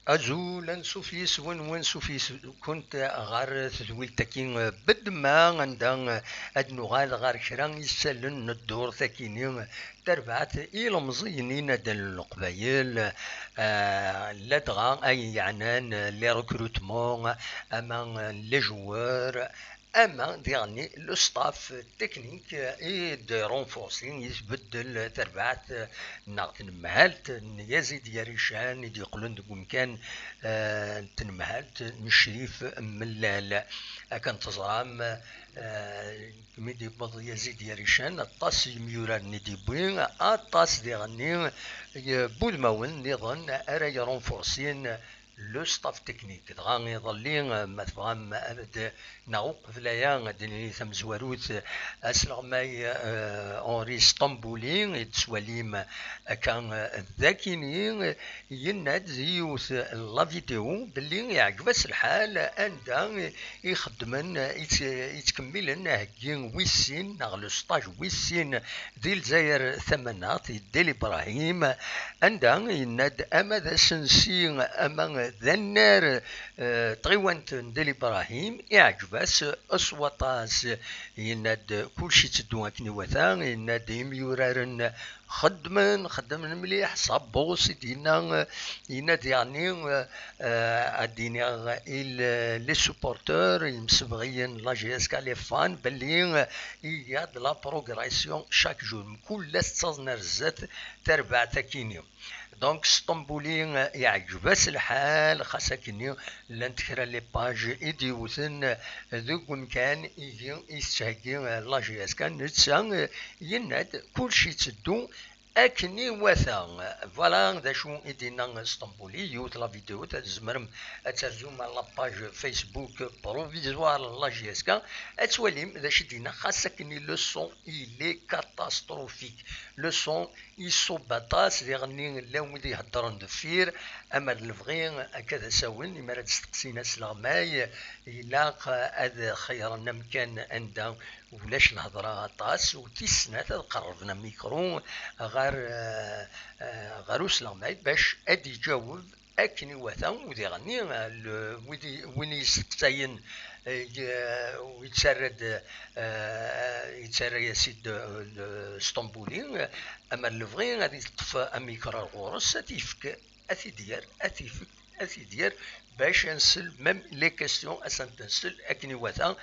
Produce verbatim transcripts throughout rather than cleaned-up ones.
Azul, ansuf yis-wen, wansuf yis-kunt ɣer tedwilt-agi Bedma, anda ad nuɣal ɣer kra isallen n ddurt akini, tarbaɛt ilemẓiyen inaden n Leqbayel, eh, ladɣa ay yeɛnan les recrutements, ama les joueurs, ama diɣenni le staff technique i d-renforcé, i tbeddel terbaɛt neɣ tnemhalt n Yazid Yarican i d-yeqqlen deg umkan, eh, n tnemhalt n Crif Mellal. Akken teẓram, eh, mi d-yewweḍ Yazid Yarican, aṭas n yimyuraren i d-yewwi, aṭas diɣenni n wudmawen nniḍen ara yerenforsin le staff technique. Dɣa iḍelli, eh, ma tebɣam ad d-, neɣ uqbel aya, ad d-nini tamezwarut, eh, asleɣmay, eh, Henri Stambouli, i d-teswalim akka, eh, d akini, eh, yenna-d di yiwet n la vidéo belli iɛǧeb-as lḥal anda i xeddmen, eh, i tt-, i ttkemmilen aheggi wis sin neɣ le stage wis sin di Lezzayer Tamaneɣt, i Dil Ibrahim, anda yenna-d ama d asensi, ama d annar, eh, tɣiwant n Dil Ibrahim, iɛǧeb-as s waṭas. Yenna-d kullec itteddu akken iwata, yenna-d imyuraren xeddmen, xeddmen mliḥ, Sabbus i d-yenna, yenna-d yeɛni, eh, ad d-iniɣ, il, les supporters, imsebɣiyen, la J S K, les fans, belli, eh, il y a de la progression chaque jour. Mkul ass ttaẓen ar zdat tarbaɛt akini. Donc, Sṭembuli, eh, iɛǧeb-as lḥal, xas akini llant kra les pages i d-yewten, eh, deg umkan igi i tettheggi, eh, la J S K. Netta, eh, yenna-d kullec itteddu akken iwata. Voilà d acu i d-yenna Sṭembuli, yiwet la vidéo, tzemrem ad terzum ar la page Facebook provisoire n la J S K, ad twalim d acu i d-yenna, xas akken le son, il est catastrophique. Le son, iṣubb aṭas, diɣenni llan wid iheddren deffir, ama d lebɣi akka d asawen, imi ara d-steqsin asleɣmay, ilaq ad xeyyren amkan anda ulac lhedra aṭas, u tis snat ad qerrben amikru ɣer, eh, eh, ɣer usleɣmay bac ad d-iǧaweb akken iwata, u diɣenni, eh, le-, wid i-, win i yesteqsayen, eh, ye-, yettarra-d, eh, yettarra-yas-id, eh, le-, Sṭembuli, eh, ama d lebɣi ad yeṭṭef amikru ar ɣur-s, ad t-yefk, ad t-id-yerr, ad t-yefk, ad t-id-yerr, bac ad nsel même les questions, ad sent-nsel akken iwata.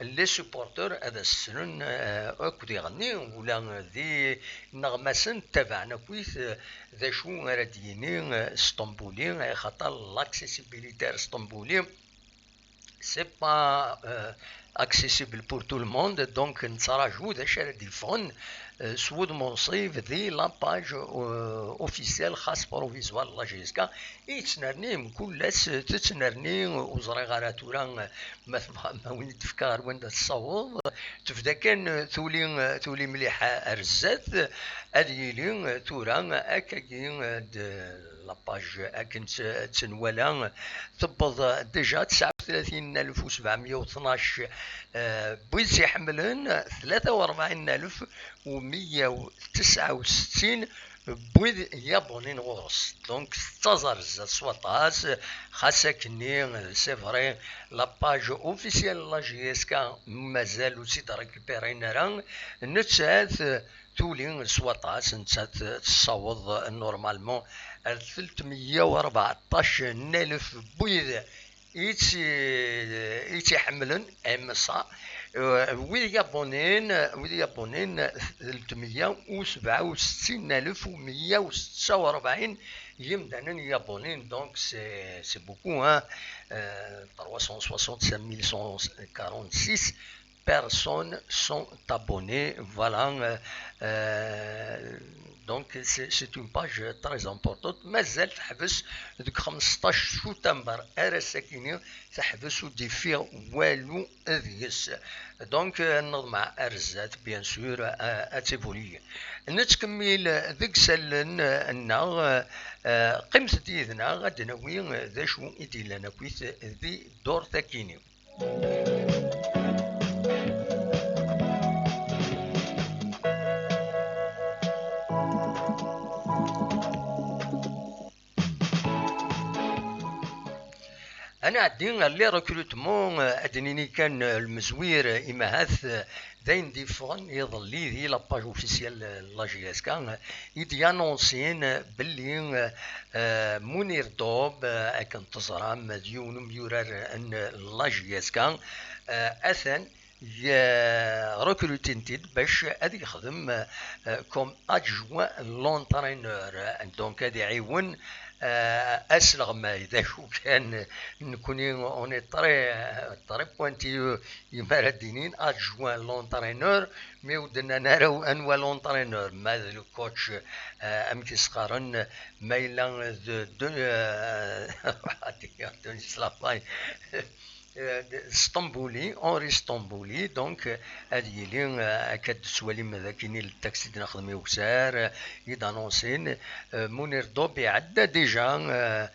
Les supporters ad as-slen, eh, akk diɣenni, ula d ineɣmasen ttabaɛen akkit, eh, d acu ara d-yini, eh, Sṭembuli, axaṭer l'accessibilité ar Sṭembuli, c'est pas, euh, accessible pour tout le monde, donc nettraǧu d acu ara d-yeffɣen, euh, s wudem unṣib di la page, euh, officielle xas provisoire n la J S K, i yettnerni mkul ass, tettnerni, ur ẓriɣ ara tura, euh, ma tebɣam ma win i d-tefka ɣer wanda tessaweḍ, tebda kan, euh, tuli, euh, tuli mliḥ ar zdat, ad yili, euh, tura akkagi, euh, d la page akken tt-, tt-nwala, tewweḍ déjà tesɛa u tlatin alef u sebɛemya u tnac, eh, n wid tt-iḥemmlen, tlata u rebɛin alef u meyya u tesɛa u settin n wid yabunin ɣur-s. Donc, tettaẓ ar zdat s waṭas, xas akkenni, c'est vrai, la page officielle n la J S K mazal ur tt-id-récupérin ara, nettat, tuli s waṭas, nettat tessaweḍ normalement ar telt meyya u rbeɛṭac n alef n wid i tt-, i tt-iḥemmlen, M S A. Euh, wid yabunin, wid yabunin, telt meyya u sebɛa u settin alef u meyya u setta u rebɛin yimdanen yabunin, donc c'est, c'est beaucoup, hein. Euh, trois cent soixante-cinq mille cent quarante-six personnes sont abonnées. Voilà, euh, euh, donc c'est, c'est une page très importante. Mazal teḥbes deg xmesṭac septembre, ar ass-akini teḥbes ur d-yeffiɣ walu deg-s. Donc, euh, neḍmeɛ ar zdat, bien sûr, euh, ad tibuli. Nettkemmil deg isallen, euh, nneɣ, euh, euh, qqimet-d yid-neɣ ad d-nawi, euh, d acu i d-yellan akkit di ddurt-akini. Ad nɛeddi ar les recrutements, eh, ad d-nini kan, eh, lmezwir, eh, imahat, eh, d ayen d-yeffɣen iḍelli di la page officielle, eh, n la J S K, eh, i d-yanonsin, eh, belli, eh, eh, Munir Dob, eh, akken teẓram, d yiwen umyurar n la J S K, eh, atan recrutin-t-id bac ad yexdem, euh, comme adjoint à l'entraîneur. Donc, ad iɛiwen, euh, asleɣmay. D acu kan, nekkni, on est très, très pointilleux, imi ara d-inin adjoint à l'entraîneur, mais ur d-nnan ara anwa l'entraîneur, ma d le coach, euh, amek i s-qqaren, ma yella de, de, euh, Denis Lafay. Euh, Stambouli, Henri Stambouli, donc, euh, ad yili, euh, akka d-tettwalim d akin i le texte i d-nexdem i ukessar, euh, i d-annoncin, euh, Munir Dob iɛedda déjà, euh,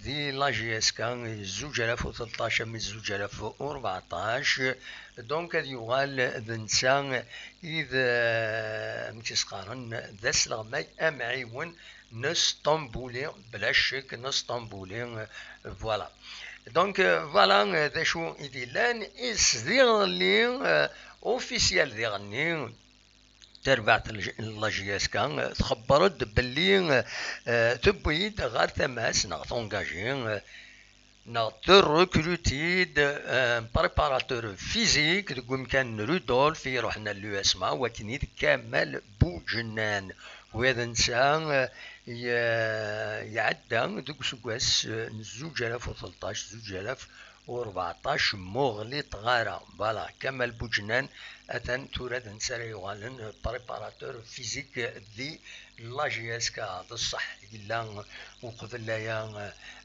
di la J S K, zuǧ alaf u tleṭṭac am zuǧ alaf u rbeɛṭac, donc ad yuɣal d netta i d, euh, amek i s-qqaren, d asleɣmay amɛiwen n Stambouli, bla ccek n Stambouli, euh, voilà. Donc, euh, voilà, euh, d acu i d-illan, is d iḍelli, euh, officiel diɣenni, tarbaɛt n la J S K, euh, txebber-d belli, euh, euh, tewwi-d ɣer tama-s neɣ tungaji, euh, neɣ terrekruti-d, euh, préparateur physique deg umkan n Rudolf i iruḥen ar l'U S M A, wakken i d Kamal Buǧennan. Wa d netta, eh, ye-, iɛedda deg useggas, eh, n zuǧ alaf u tleṭṭac, zuǧ alaf u rbeɛṭac, muɣliṭ ɣara. Voilà, Kamal Buǧnan, atan tura d netta ara yuɣalen, eh, préparateur physique di la J S K. D ṣṣeḥ, yella uqbel aya,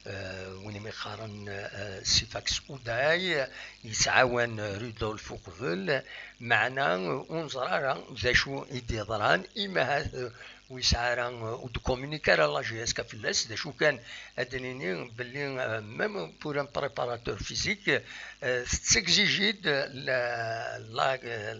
eh, win i mi qqaren, eh, Sifax Uday, yettɛawan Rudolf uqbel, meɛna ur neẓri ara d acu i d-yeḍran, imi ahat, eh, ur yesɛi ara, eh, ur d-communique ara la J S K fell-as, d acu kan ad d-nini belli, eh, même pour un préparateur physique, eh, tettexige-d la, la,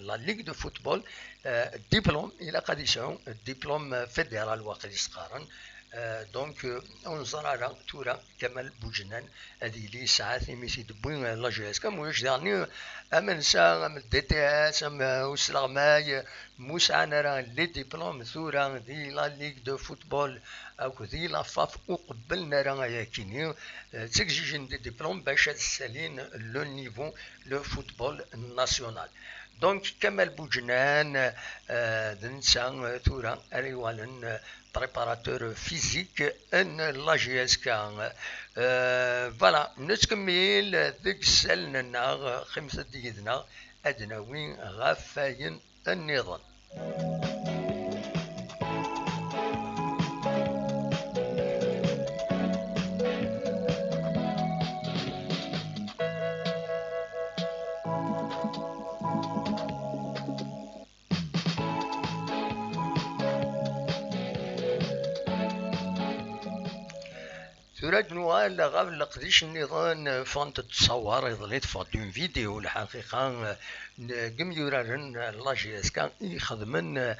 la Ligue de football, eh, diplôme, ilaq ad yesɛu diplôme fédéral waqil i s-qqaren. Eh, donc, eh, ur neẓri ara tura Kamal Buǧnan ad yili yesɛa timi i d-tewwi, eh, la J S K, am ulac diɣen, eh, am ansa, am D T S, am, eh, usleɣmay, eh, mu sɛan ara les diplômes tura di la Ligue de football akked di la FAF ur qebblen ara ayakini, eh, ttexige-n des diplômes bac ad ssalin le niveau, le football national. Donc, Kamal Buǧnan, eh, d netta, eh, tura ara yuɣalen, eh, préparateur physique n la J S K. Euh, voilà, nettkemmil deg isallen-nneɣ, qqimet-d yid-neɣ ad d-nawi ɣef wayen nniḍen. Tura ad nuɣal ɣer leqdic nniḍen, ffɣent-d ttṣawar iḍelli, teffeɣ-d une vidéo, lḥaqiqa, n yimyuraren n la J S K i ixedmen, eh,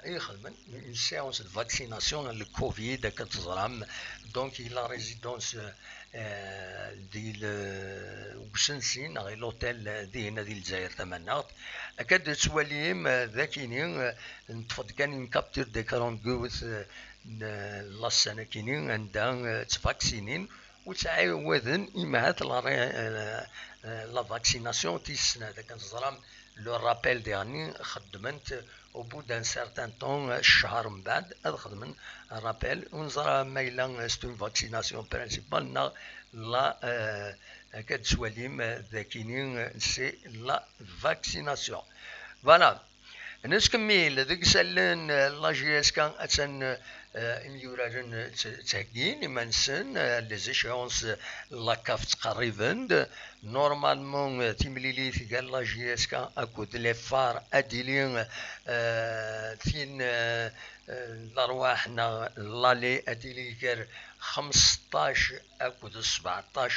i ixedmen une séance de vaccination le covid, akken teẓram, donc i la résidence, eh, di le, usensi neɣ i l'hôtel dihin di Lezzayer Tamaneɣt. Akka d-tettwalim, eh, d akini, eh, neṭṭef-d kan une capture d'écran n yiwet, eh, n, eh, laṣṣan akini anda, eh, ttvaksinin u ttɛiwaden imahat la ré-, eh, eh, la vaccination tis snat. Akken teẓram, le rappel diɣenni xeddmen-t au bout d'un certain temps, cchar mbeɛd ad xedmen rappel. Ur neẓra ma yella c'est une vaccination principale neɣ la, eh, akka d-tettwalim, eh, d akini, eh, c'est la vaccination. Voilà. Nettkemmil deg isallen, eh, la J S K attan, eh, imyuraren, eh, tt-, ttheggin iman-nsen, eh, les échéances, eh, la CAF ttqerriben-d. Normalement, eh, timlilit gar la J S K akked les Phares ad d-tili, eh, tin, eh, eh, lerwaḥ neɣ l'aller ad d-tili gar xmesṭac akked sbeɛṭac,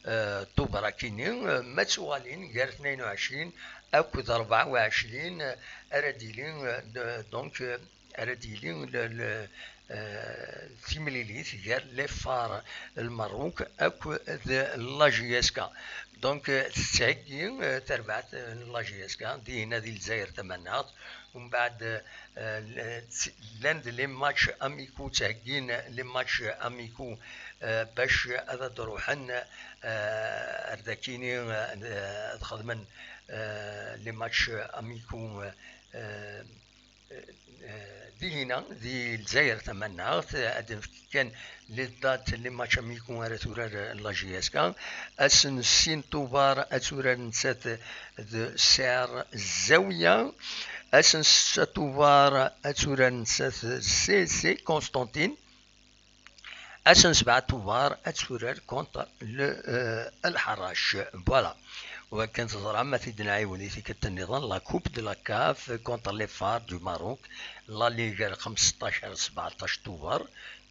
eh, Tubeṛ akini, eh, ma d tuɣalin gar tnayen u ɛecrin akked rebɛa u ɛecrin, eh, ara d-tili, eh, d-, donc, eh, ara d-yili le, le, euh, timlilit gar les Phares n Lmerruk akked la J S K. Donc, euh, tettheggi, euh, terbaɛt n la J S K, dinna di Lezzayer tamaneɣt, umbeɛd, euh, llan-d les matchs amicaux, ttheggin les matchs amicaux, euh, bac ad d-ruḥen, euh, ar dakini, euh, ad xedmen, euh, les matchs amicaux, euh, dihina, di Lezzayer tamaneɣt, ad d-nefk kan les dates, les matchs amicaux ara turar la J S K. Ass n sin Tubeṛ ad turar nettat d C R Zawiya. Ass n setta Tubeṛ ad turar nettat d C C Constantine. Ass n sebɛa Tubeṛ ad turar contre le, euh, Al Harrach. Voilà. Wakken teẓram, ad t-id-nɛiwed i tikkelt nniḍen, la Coupe de la CAF contre les Phares du Maroc. La Ligue ar xemseṭṭac ar sebɛeṭṭac Tubeṛ.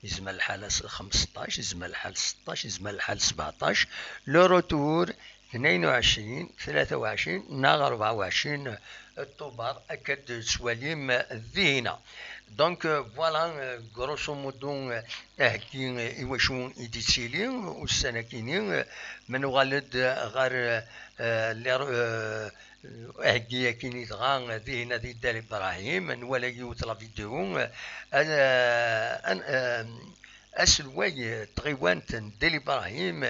Yezmer lḥal ass xemseṭṭac, yezmer lḥal seṭṭac, yezmer lḥal sebɛeṭṭac. Le retour tnayen u ɛecrin, tlata u ɛecrin neɣ rebɛa u ɛecrin Tubeṛ, akka d-tettwalim dihina. Donc, euh, voilà, euh, grosso modo, euh, aheggi, euh, i wacu i d-ittili ussan-akini, euh, ma nuɣal-d ɣer, euh, les, euh, aheggi-akini dɣa, euh, dihina di Dda Ibrahim, nwala yiwet la vidéo, euh, euh, euh, Aselway n tɣiwant n Dda Ibrahim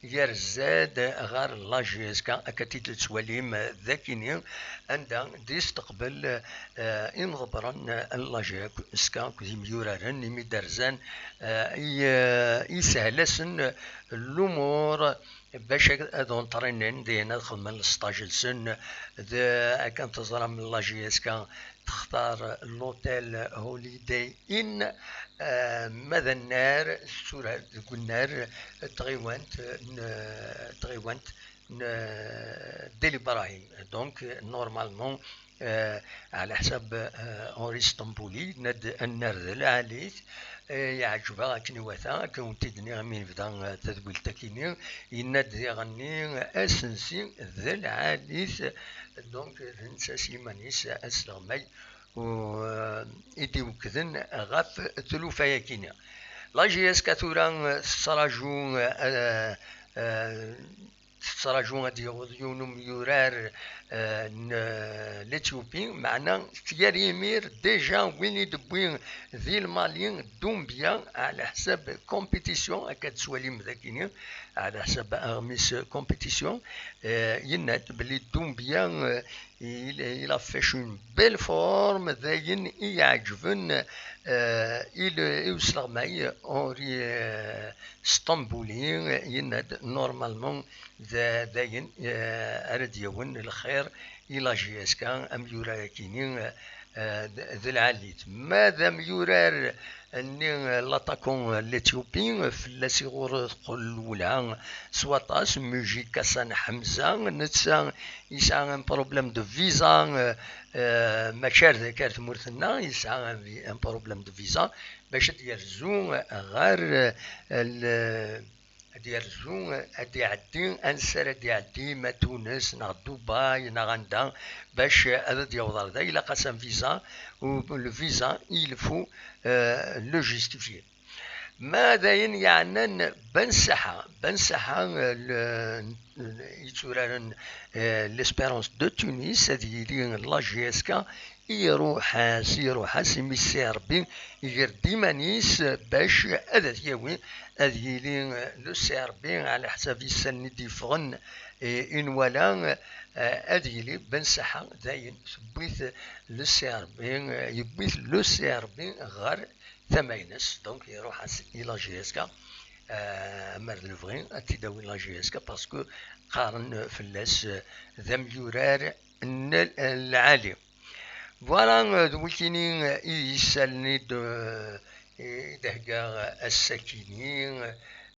yerza-d ɣer la J S K, akka d-tettwalim dakini, anda d-isteqbel, eh, imḍebbren n la J S K akked imyuraren imi d-rzan, eh, i, eh, isehel-asen lumuṛ bac ad, ad unṭrinen din, ad xedmen lesṭaj-nsen. D, akken teẓram, la J S K textar l'hôtel Holiday Inn, eh, ma d annar, tetturar deg unnar n tɣiwant n, tɣiwant n Dda Ibrahim. Donc, normalement, eh, ɛla ḥsab, eh, Henri Stambouli, yenna-d annar d lɛali-t, eh, yeɛǧeb-aɣ akken iwata, akken wen-t-id-nniɣ mi nebda, eh, tadwilt-akini, yenna-d diɣenni asensi d lɛali-t, donc d netta s yiman-is asleɣmay u, eh, i d-iwekkden ɣef tlufa-yakini. La J S K tura, eh, tettraǧu, eh, eh, tettraǧu ad d-yaweḍ yiwen umyurar, eh, n, eh, l'Éthiopie, meɛna gar yimir déjà win i d-wwi di Lmali, Doumbia, ɛla ḥsab compétition, akka tettwalim dakini, ɛla ḥsab aɣmis compétition, eh, yenna-d belli Doumbia, eh, il, il affiche une belle forme, d ayen i iɛeǧben, eh, i le, i usleɣmay Henri, eh, Stambouli, yenna-d normalement d, d ayen, eh, ara d-yawin lxir i la J S K, amyurar-akini, eh, d, d lɛali-t. Ma d amyurar nni, eh, l'attaquant, eh, l'Éthiopie, eh, fell-as iɣur teqqel lewla s waṭas, Mujica Hassan Hamza, netta yesɛa un problème de visa, eh, eh, mačči ar daki ar tmurt-nneɣ, yesɛa un vi-, un problème de visa, bac ad d-yerzu ɣer, eh, l-, ad d-yerzu, ad d-iɛeddi, ansi ara d-iɛeddi, ma Tunes, neɣ Dubai, neɣ anda, bac ad d-yaweḍ ɣer da, ilaq-as un visa, u le visa, il faut, euh, le justifier. Ma d ayen yeɛnan Ben Saha, Ben Saha, euh, le, yetturaren, euh, l'Espérance de Tunis, ad yili la J S K, iruḥ-as, iruḥ-as, imi Ssi Ṛebbi iger-d iman-is bac ad t-yawi, ad yili, eh, le Ssi Ṛebbi ɛla ḥsab issan-nni d-yeffɣen, eh, i nwala, eh, ad yili Ben Saha, dayen tewwi-t le Ssi Ṛebbi, eh, yewwi-t le Ssi Ṛebbi ɣer tama-ines, donc iruḥ-as i la J S K, eh, amar d lebɣi ad t-id-awi la J S K, parce que qqaren fell-as, eh, d amyurar n lɛali. Voilà, euh, d wikini, euh, i d isalen i d, euh, i d-heggaɣ, euh, ass-akini, euh,